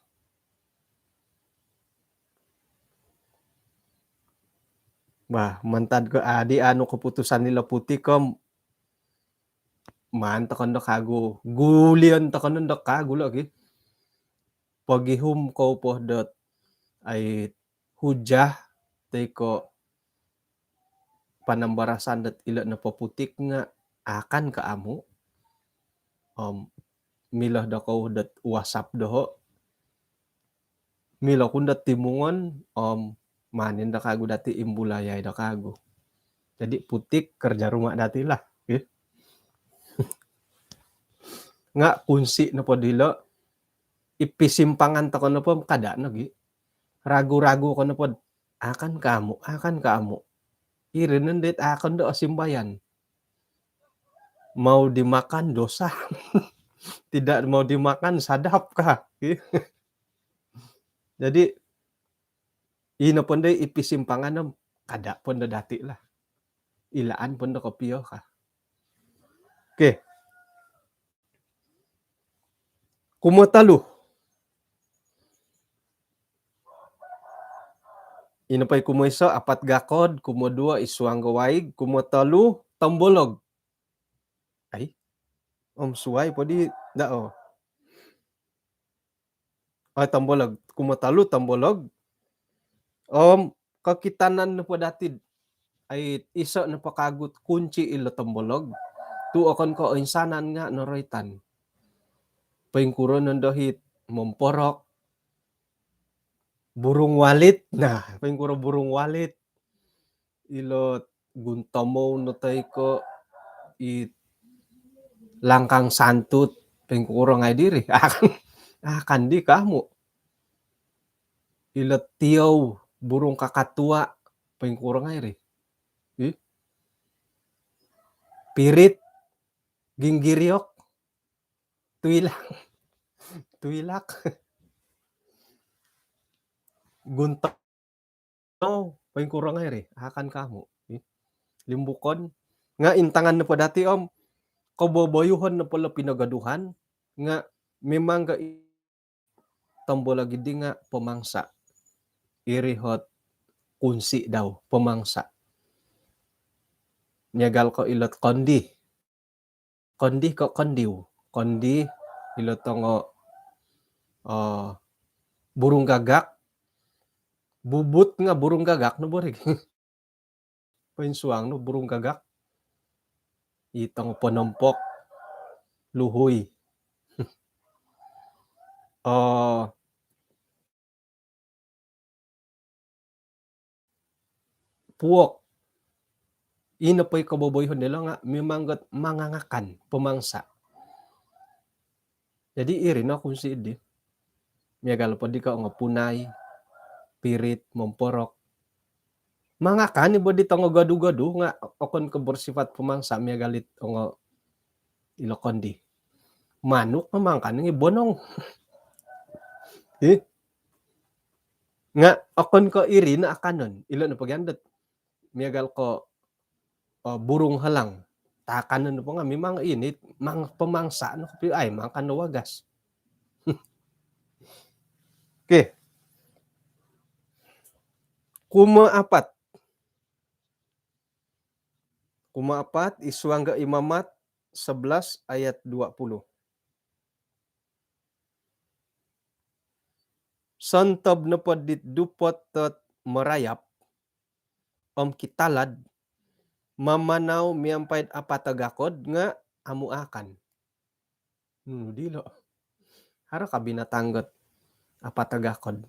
Bah, mantad ko adi anu keputusan ilo putik om maan tokon do kagu. Gulion tokon do kagu lagi. Pogihum kou po dot ai hujah toi ko panambarasan dot ilo nopo putik nga akan ka amu. Om milo dokou dot WhatsApp doho. Milo ku dot timungon, om manin do kagu dati imbulayai do kagu. Jadi putik kerja rumah dati lah. Eh. Nga kunsi nopo dilo, i pisimpangan toko nopo kada nogi. Ragu-ragu ko nopo, akan ka amu, akan ka amu. Iri nondo it akan do osimbayan. Mau dimakan dosa. Tidak mau dimakan sadap ka. Jadi, ino pondo i pisimpangan om kada pondo dati lah. Ilaan pondo kopio ka. Okey. Kumotolu. Ino po i kumoiso, apat gakod, kumoduo, i suang do waig, kumotolu, tombolog. Ai. Om suai po di, da, oh. Ai, tombolog. Kumotolu, tombolog. Om kokitanan nopo dati, ai, iso nopo kagu kunci ilo tombolog. Tu okon ko oinsanan nga noroitan. Poingkuro nondo it momporok. Burung walit. Nah, poingkuro burung walit. Ilo guntomou no toi ko i langkang santut, poingkuro ngai diri. Akan, akan di ka amu. Ilo tiou, burung kakatua, poingkuro ngai ri? Ih. Pirit, ginggiriok, tuilak, tuilak, gunto, poingkuro ngai ri? Akan kamu. Ih. Limbukon. Nga intangan nopo dati om koboboyuhon nopo lo pinogoduhan nga memang ga i-, tombo lagi di nga pemangsa. Iri hot kunsi dau, pemangsa. Miagal ko ilot kondi. Kondi ko kondiu. Kondi ilo tongo, eh, burung gagak. Bubut nga burung gagak no bori. Poinsuang no burung gagak. I tongo ponompok. Luhui. Eh, puok. Ino po i koboboyuhon dilo nga memang got mangangakan, pemangsa. Jadi iri no kunsi di. Miagal po di ko ongo punai, pirit, momporok. Mangakan i bo di tongo godu-godu nga okon ko bersifat pemangsa miagal it ongo ilo kondi. Manuk nga mangakan i bonong. Ih. Nga okon ko iri no akanon. Ilo no pogian dot miagal ko, eh, burung helang. Takanon po nga memang ini mang pemangsa no kopi ai mangakan no wagas. Okey. Kuma apat. Kuma apat, id suang ga Imamat sebelas ayat dua puluh. Sontob nopo dit dupot dot merayap om kitalad, mamanau miampai'd apatagakod nga amu akan. Nunu dilo? Haro ka binatang got apatagakod,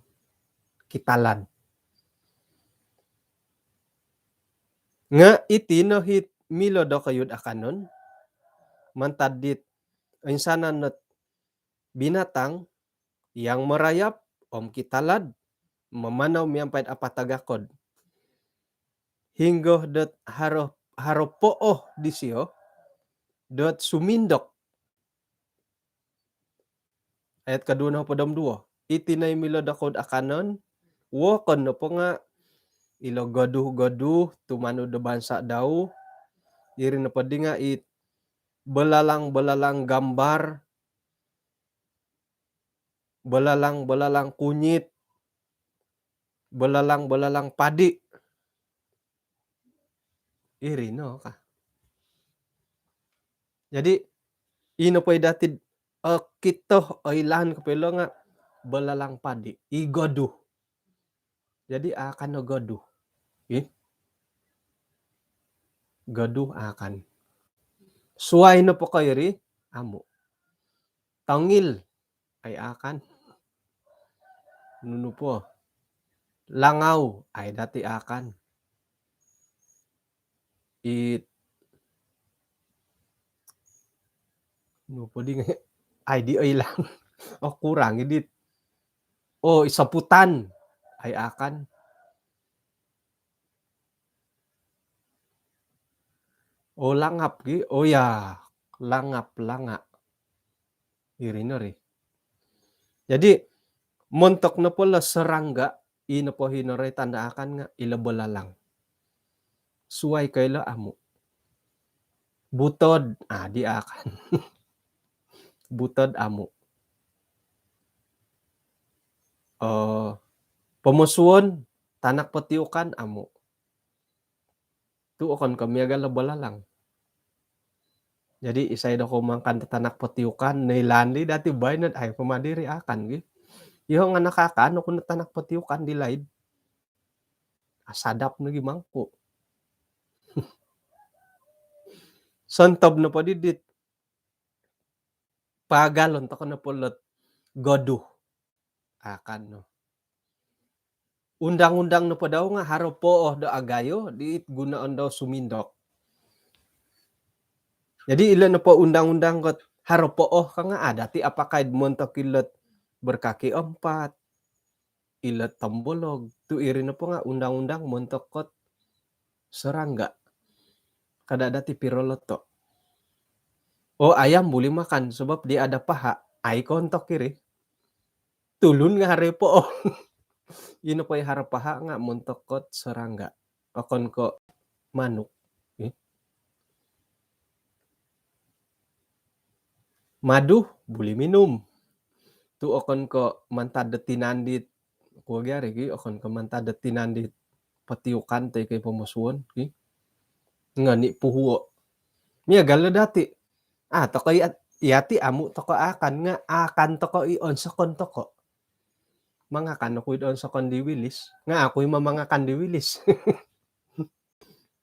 kitalad. Nga iti no hit milo dokoyu'd akanon, mantad dit insanan not binatang yang merayap om kitalad, mamanau miampai'd apatagakod. Hinggo dot haro, haro pooh disio dot sumindok. Ayat kaduo nohopod om duo. Iti no i milo dokou'd akanon, wokon nopo nga ilo goduh-goduh tumanud do bansa dau, iri nopo di nga it belalang-belalang gambar, belalang-belalang kunyit, belalang-belalang padi. Iri no ka. Jadi, ino po i dati, eh, kito oilaan kopio nga belalang padi, i goduh. Jadi, akan no goduh. Ih. Goduh akan. Suai nopo ko iri, amu. Tongil, ai akan. Nunu po. Langau, ai dati akan. It, nunu po di ngai, ai di oilaan. Oh, kurang i dit. Oh, i soputan, ai akan. Oh, langap gi. Oh ya, langap, langa. Iri no ri. Jadi, montok nopo lo serangga, i nopo hino ri tanda akan nga ilo belalang. Suai ko ilo amu. Butod, ah, di akan. Butod amu. Eh, pomosuon, tanak potiukan amu. Tu okon ko miagal lo belalang. Jadi, isai dokou mangakan do tanak potiukan, noilaan di dati baino, ai po ma diri akan gi. Iyoho nga nakaakan oku no tanak potiukan di laid. Ah, sadap nogi mangku. Sontob nopo di dit paagalon tokou nopo lot goduh. Akan no. Undang-undang nopo dau nga haro pooh do agayo di it gunoon dau sumindok. Jadi, ilo nopo undang-undang got haro pooh ka nga ada ti apakai montok ilot berkaki empat. ilo tombolog. Tu iri nopo nga undang-undang montok kot serangga. Kada dati piroloto. Oh, ayam boleh makan sebab dia ada paha. Ai kontok iri. Tulun nga haro po. Oh. Ino po i haro paha nga montok kot serangga. Okon ko manuk. Eh? Madu boleh minum. Tu okon ko mantad do tinandit. Kuo gia ri ki, okon ko mantad do tinandit. Patiukan toi ko pomosuon ki. Ngani puhuo. Miagal dati. Ah, toko iya, iyati amu toko akan nga akan toko i onsokon toko. Mangakan oku i onsokon di Wilis. Nga oku i mamangakan di Wilis.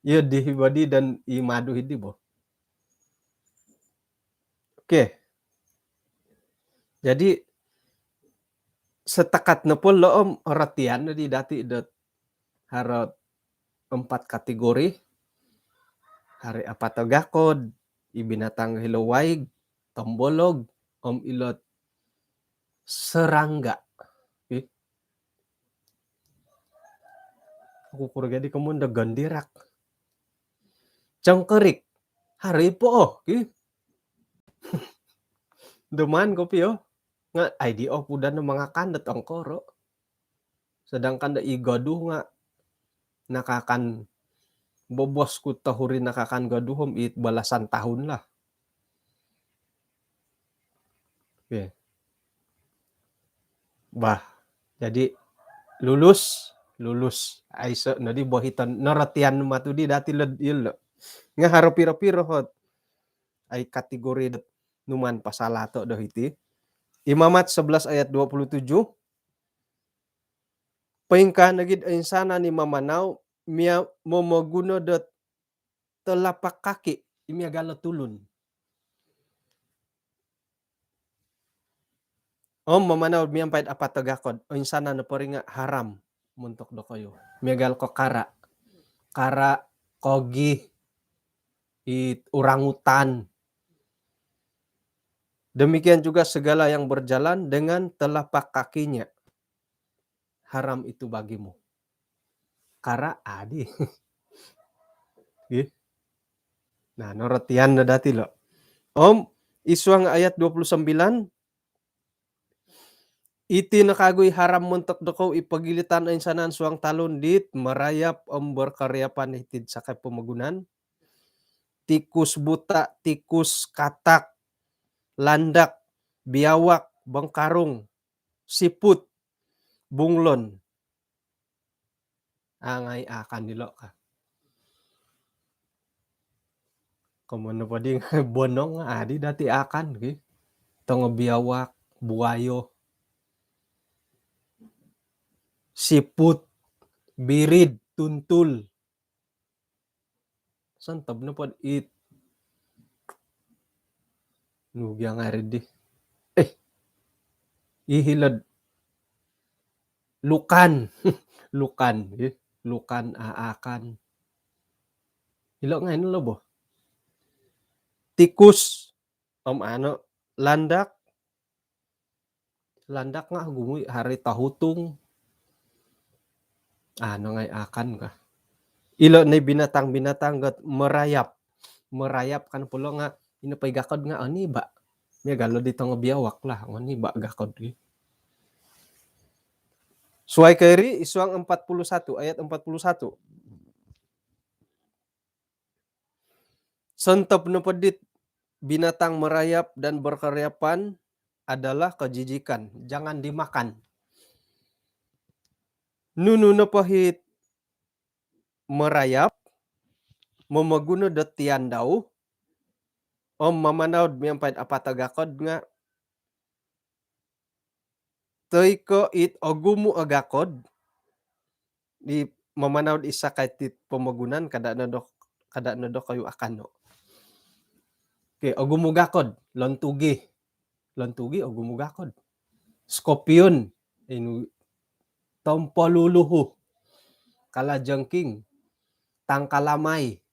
Iyo di hibadi dan i madu hidi bo. Okey. Jadi setakat nopo lo om orotian di dati dot haro empat kategori. Haro apat o gakod, i binatang hilo waig, tombolog, om ilot serangga. Eh? Aku kurga di komun do gandirak. Cengkerik. Haro po oh. Eh? Deman kopi oh. Nga ai di oh pudan mangakan dot ongkoro. Sedangkan do i gaduh nga nakakan bobos ku tohuri nakakan gaduh om it belasan tahun lah. Okey. Bah, jadi lulus, lulus. Aiso nodi bohiton norotian matu di dati led ilo. Nga haro piro-piro hot. Ai kategori dot numan pasalato do hiti. Imamat sebelas ayat dua puluh tujuh. Poingkaa nogi do insanan i mamanau mia momoguno do telapak kaki i miagal o tulun. Om mamanau miampai do apat o gakod, insanan nopo ri nga haram montok dokoyu. Miagal ko kara. Kara, kogi, i orangutan. Demikian juga segala yang berjalan dengan telapak kakinya. Haram itu bagimu. Kara adi. Ih. Nah, norotian no dati lo. Om isuang ayat dua puluh sembilan, iti no kagu i haram montok dokoyu i pogilitan oinsanan suang talun dit merayap om berkeriapan hitid sakai pomogunan. Tikus buta, tikus katak, landak, biawak, bengkarung, siput, bunglon. Angai akan dilo ka. Komoyon nopo di bonong adi dati akan ki. Tongo biawak, buayo, siput, birid, tuntul. Sontob nopo dit nu gia ngai ri di. Eh. Ihilod lukan. Lukan, eh. Lukan aakan. Ilo ngai no lo bo. Tikus om ano landak. Landak nga ogumu hari tahutung. Ano ngai akan ka. Ilo ni binatang-binatang got merayap. Merayap kan pulo nga ino pai gakod nga oni ba. Miagal di tongo biawak lah, oni ba gakod gi. Suai kairi isuang empat puluh satu, ayat empat puluh satu. Sontob nopo dit binatang merayap dan berkeriapan adalah kejijikan, jangan dimakan. Nunu nopo hit merayap, momoguno do tian dau, om mamanau miampai apat o gakod nga toi ko it ogumu o gakod di mamanau di sakai tit pomogunan kada no do, kada no dokoyu akan no. Okey, ogumu gakod, lontugi. Lontugi ogumu gakod. Scorpion, inu tompoluluhu. Kalajengking, tangkalamai.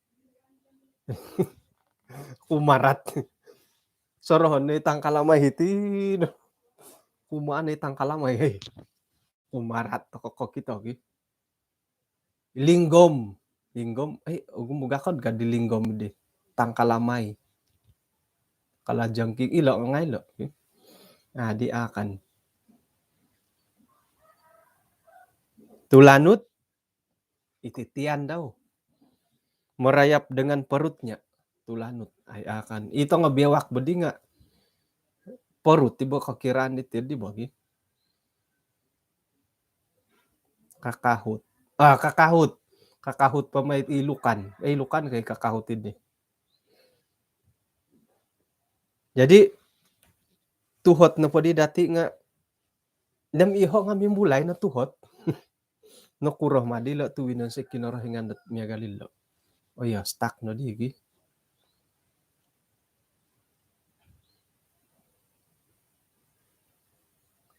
Kumarat. Sorohon ni tangkalamai hiti. Kumaan ni tangkalamai, hei. Umarat toko kokito gi. Linggom. Linggom. Eh, ogumu gakod ka di linggom di. Tangkalamai. Kalajengking ilo ngai lo. Ah, di akan. Tulanut. Iti tian dau. Merayap dengan perutnya. Tulanut. Ai akan. Ito nga biawak bedi nga. Perut tiba kokiraan di tadi bagi. Kakahut. Ah, kakahut. Kakahut pamait ilukan. Eh, ilukan kay kakahut ini. Jadi, tuhot nopo di dati nga, nam iho nga mimbulai no tuhot. Nokuro madi lo tu winonsoi Kinorohingan dot miagal ilo. Oh iya, stuck no di gi.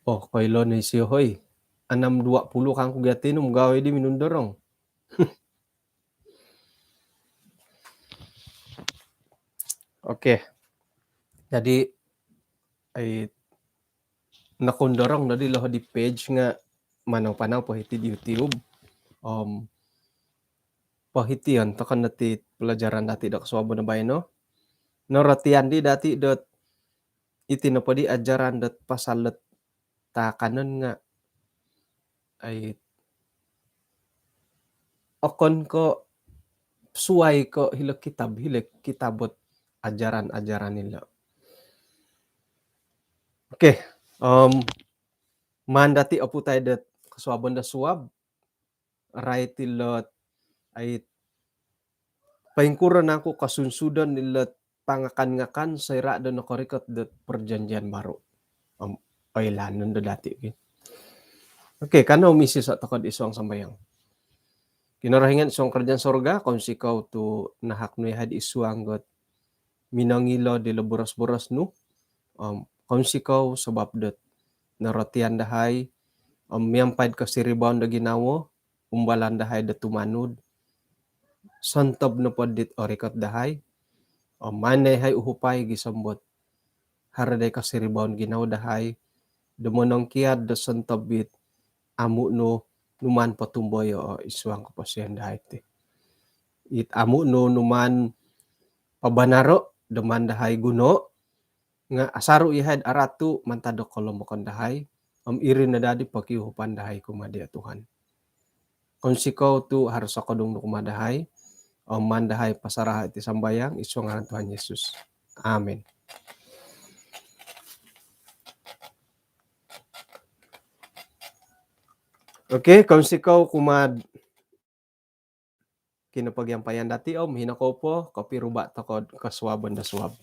Oh, koilo ni sio hoi. Enam dua puluh kangku gati num gawe di minundorong. Okey. Jadi, ai, nakundorong dadi loho di page nga manau-panau po hiti di YouTube. Om, pohition tokou no ti pelajaran dati do kosuabon baino. Norotian di dati dot iti nopo di ajaran dot pasal dot taakanon nga, ai, okon ko suai ko hilo kitab, hilo kitab ot ajaran-ajaran ilo. Okey, om, maan dati oputai dot kosuabon do suab, rait ilot, ai, poingkuro nangku kosunsudon ilot pangakan-ngakan soira do nokorikot dot perjanjian baru. Om, oilaan nondo dati, okey. Okey, kanou misiso tokou id suang sambayang. Kinorohingan id suang kerajaan sorga, kounsikou tu nahak nu yahai id suang dot minongilo dilo boros-boros nu. Om, kounsikou sabab dot norotian dahai, om, miampai do kosiribaon do ginawo, umbalan dahai do tumanud, sontob nopo dit orikot dahai, om, maan dahai uhupai gisom dot haro dahai kosiribaon ginawo dahai, do monongkiad do sontob it amu nu numaan potumboyo id suang koposion dahai ti. It amu nu numaan pabanaro do maan dahai guno, nga asaru yahai do aratu mantad do kolomokon dahai, om iri no dadi pokiuhupan dahai kumaa dia Tuhan. Kounsikou tu haro sokodung nu kumaa dahai, om maan dahai pasarahai iti sambayang, id suang ngaran Tuhan Yesus. Amin. Okey, kounsikou kumaa kinopogiampayan dati, om hino kou po, kopiruba tokou kosuabon do suab.